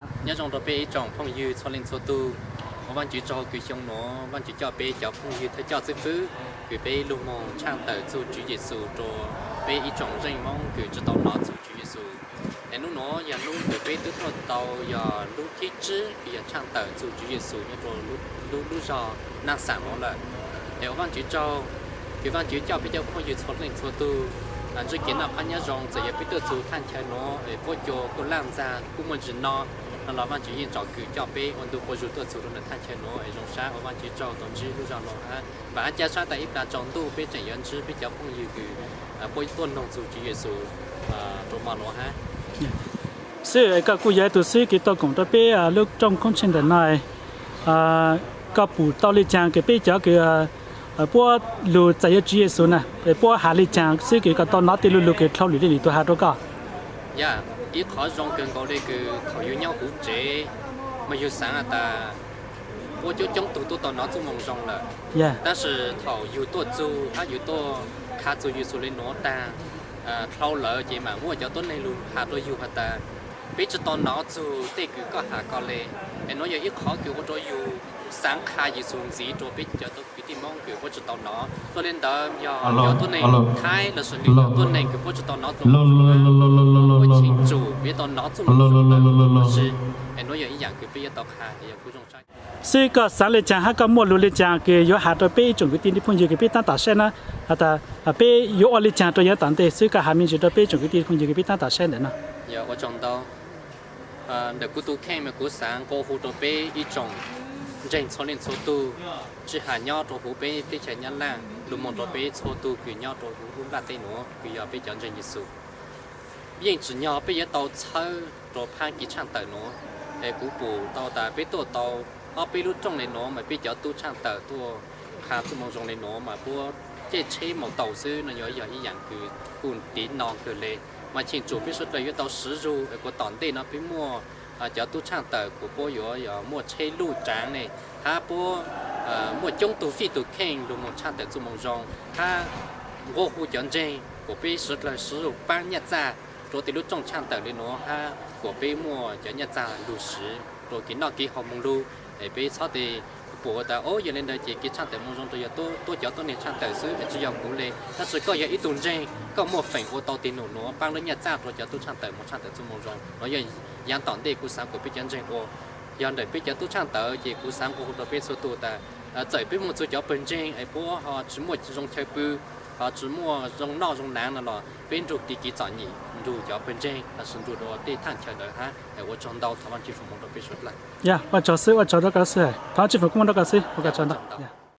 Nyob zoo rau peb ib tsoom phooj ywg txhua leej txhua tug. Ua Vaajtswv tsaug kws xyoo nuav Vaajtswv coj peb cov phooj ywg thawj coj xib fwb kws peb lug moog tshaaj tawm txug Tswv Yexus rua peb ib tsoom zeej Moob kws tsi tau nov txug Tswv Yexus. Es nub nuav yog nub kws peb twb tuaj tau yog lub thib tsib kws yog tshaaj tawm txug Tswv Yexus nyob rua lub, lub zog Naaj Xam nuav lawm. Es ua Vaajtswv tsaug kws Vaajtswv coj peb cov phooj ywg txhua leej txhua tug ntsib kev noj qab nyob zoo. Txawm yog peb tuaj txug thaj chaw nuav es puab cua kuj laj ntxag kuj muaj ntsis no, no los Vaajtswv yeej tsom kwm coj peb ua ntu quas zug tuaj txug rua ntawm thaj chaw nuav. Es zoo sab ua Vaajtswv tsaug tau ntsib lub zog nuav hab, npaam hab ca sab tas ib plag tsaus ntuj peb tseem yuav ntsib peb cov phooj ywg kws puab tuaj noog txug Tswv Yexus rua mo nuav hab. Xib hwb, koj kuj yog ib tug xib hwb kws tau koom rau peb lub rooj Koob Tsheej ntawm no, koj pum tau le caag kws peb cov kws puab lug txais yuav Tswv Yexus na, puab has le caag xwb kws koj tau nov tej lu lug kws dlhau lwm le lwm tug has rua koj? Yog ib qhov zoo kawg nkaus le kws thaum yug nyob huv tsev mas yug xaav has tas puab coob coob tug tuaj tau nov txuj moo zoo lawm. Tab sis thaum yug tuaj txug hab yug tuaj qha txug Yexus le nuav taag dlhau lawm ces mam muaj cov tuab neeg lug has rua yug has tas peb tsi tau nov txug tej kws koj has ko le. Es nuav yog ib qhov kws ua rua yug xaav qha Yexus ntxiv rua peb cov kwv tij Moob kws puab tsi tau nov. Tuaj le ntawd yog cov tuab neeg Thaib lossis lwm cov tuab neeg kws puab tsi tau nov txuj moo zoo, puab cheem tsum peb tau nov txuj moo zoo lawm lossis. Es nuav yog ib yaam kws peb yuav tau qha yog kuj zoo sab. Xib hwb, koj xaav le caag hab koj muaj lug le caag kws yuav has rua peb ib tsoom kwv tij phooj ywg kws peb taab tom saib na, has tas peb yuav ua le caag rua yav tom ntej xwb, koj has me ntsis rua peb ib tsoom kwv tij phooj ywg kws peb taab tom saib ntawm no. Yog ua tsaug ntau. Ntawm kuv tug kheej mas kuv xaav nqua hu rua peb ib tsoom ntseeg txhua leej txhua tug, tsi has nyob rua huv peb teb chaws Nyab Laj lug moog rua peb txhua tug kws nyob rua huv lub nplaj teb nuav kws yog peb cov ntseeg Yexus. Yeej tsim nyog peb yuav tau txhawb rua phab kev tshaaj tawm nuav. Es kuv pum tau tas peb tuaj tau ob peb lub rooj le nuav mas peb cov tub tshaaj tawm tuaj qha txuj moo zoo le nuav mas puab caij tsheb maus taus xwb no yuav yog ib yaam kws kuj tiv no kawg le. Mas cheem tsum peb suav dlawg yuav tau siv zug es kuas tom ntej no peb muaj cov tub tshaaj tawm kuas puab yuav yog muaj tsheb luj tsaav ne, hab puab muaj coob tug fij tug kheej lug moog tshaaj tawm txuj moo zoo, hab nqua hu cov ntseeg kuas peb suav dlawg siv zug paab nyaj txag rua tej lub rooj tshaaj tawm le nuav hab kuas peb muaj cov nyaj txag lug siv rua kev noj kev haus moog lug. Es peb txhob tes pum tas o yog le ntawd ces kev tshaaj tawm moo zoo rua yog tuab cov tuab neeg tshaaj tawm xwb es tsi yog kuv le. Tab sis koj yog ib tug ntseeg koj muaj feem ua tau tes num nuav paab lub nyaj txag rua cov tub tshaaj tawm moog tshaaj tawm txuj moo zoo no yog yaav tom ntej kuv xaav kuas peb cov ntseeg ua. Yog ntawm peb cov tub tshaaj tawm ces kuv xaav nqua hu rua peb txhua tug tas txawm peb muaj txug cov pawg ntseeg es puab ho tsi muaj zoo chaw pw, ho tsi muaj zoo noj zoo naav no los peb nrug kev txom nyem nrug cov pawg ntseeg lossis nrug rua tej thaaj chaw ntawd hab. Es ua tsaug ntau, thov Vaajtswv foom moov rua peb suav dlawg. Yog, ua tsaug xwb, ua tsaug rua koj xwb, thov Vaajtswv foom koob moov rua koj xwb, ua koj tsaug ntau.